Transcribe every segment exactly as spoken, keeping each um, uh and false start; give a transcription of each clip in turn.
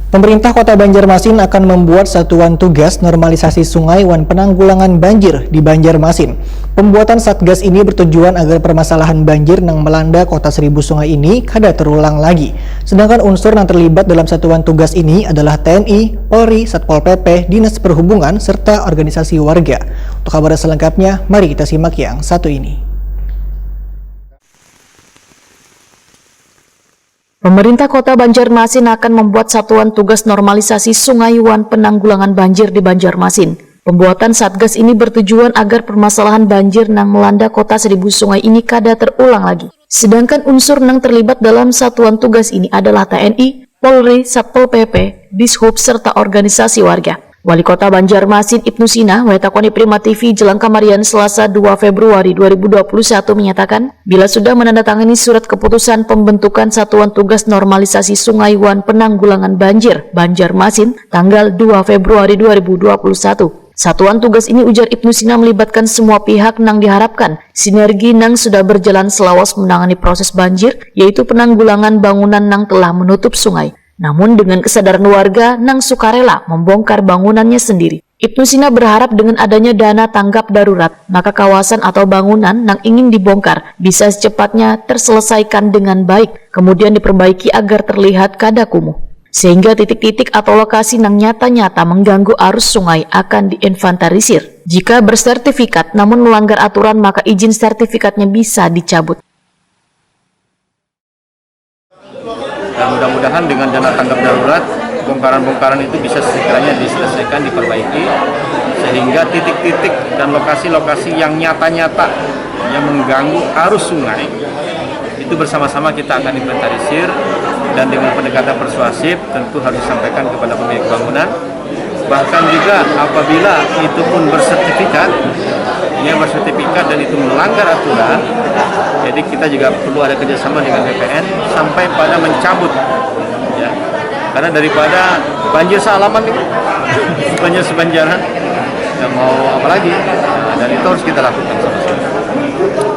Pemerintah Kota Banjarmasin akan membuat satuan tugas normalisasi sungai wan penanggulangan banjir di Banjarmasin. Pembuatan satgas ini bertujuan agar permasalahan banjir nang melanda Kota Seribu Sungai ini kada terulang lagi. Sedangkan unsur yang terlibat dalam satuan tugas ini adalah T N I, Polri, Satpol P P, Dinas Perhubungan, serta organisasi warga. Untuk kabar selengkapnya, mari kita simak yang satu ini. Pemerintah Kota Banjarmasin akan membuat satuan tugas normalisasi sungai wan penanggulangan banjir di Banjarmasin. Pembuatan satgas ini bertujuan agar permasalahan banjir nang melanda Kota Seribu Sungai ini kada terulang lagi. Sedangkan unsur nang terlibat dalam satuan tugas ini adalah T N I, Polri, Satpol P P, Dishub, serta organisasi warga. Wali Kota Banjarmasin Ibnu Sina wetakoni Prima T V jelang kamarian Selasa dua Februari dua ribu dua puluh satu menyatakan, bila sudah menandatangani surat keputusan pembentukan Satuan Tugas Normalisasi Sungai wan Penanggulangan Banjir Banjarmasin tanggal dua Februari dua ribu dua puluh satu. Satuan tugas ini, ujar Ibnu Sina, melibatkan semua pihak nang diharapkan sinergi nang sudah berjalan selawas menangani proses banjir, yaitu penanggulangan bangunan nang telah menutup sungai. Namun dengan kesadaran warga nang sukarela membongkar bangunannya sendiri. Ibnu Sina berharap dengan adanya dana tanggap darurat, maka kawasan atau bangunan nang ingin dibongkar bisa secepatnya terselesaikan dengan baik, kemudian diperbaiki agar terlihat kada kumuh. Sehingga titik-titik atau lokasi nang nyata-nyata mengganggu arus sungai akan diinventarisir. Jika bersertifikat namun melanggar aturan, maka izin sertifikatnya bisa dicabut. Dan mudah-mudahan dengan dana tanggap darurat, bongkaran-bongkaran itu bisa segeranya diselesaikan, diperbaiki, sehingga titik-titik dan lokasi-lokasi yang nyata-nyata yang mengganggu arus sungai itu bersama-sama kita akan inventarisir, dan dengan pendekatan persuasif tentu harus disampaikan kepada pemilik bangunan. Bahkan juga apabila itu pun bersertifikat, ya, bersertifikat dan itu melanggar aturan, jadi kita juga perlu ada kerjasama dengan B P N sampai pada mencabut, ya, karena daripada banjir salaman ini, banjir sebanjaran, ya, mau apa lagi? Nah, dan itu harus kita lakukan sama-sama,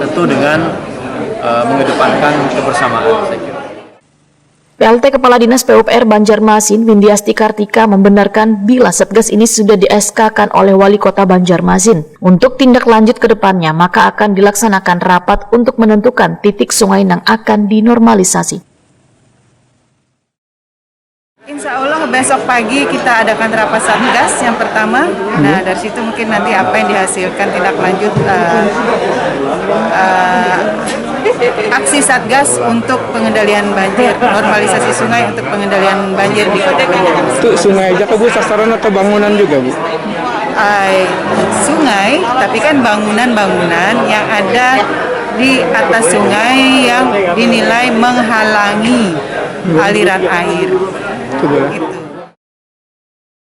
tentu dengan eh, mengedepankan kebersamaan, saya kira. P L T Kepala Dinas P U P R Banjarmasin, Windiasti Kartika, membenarkan bila Satgas ini sudah di-S K-kan oleh Wali Kota Banjarmasin. Untuk tindak lanjut ke depannya, maka akan dilaksanakan rapat untuk menentukan titik sungai nang akan dinormalisasi. Insya Allah besok pagi kita adakan rapat satgas yang pertama. Nah, dari situ mungkin nanti apa yang dihasilkan tindak lanjut eh, eh, aksi satgas untuk pengendalian banjir, normalisasi sungai untuk pengendalian banjir di Kota Banjarmasin. Itu sungai aja kah, Bu, sasaran atau bangunan juga, Bu? Ai, sungai, tapi kan bangunan-bangunan yang ada di atas sungai yang dinilai menghalangi aliran air. Gitu.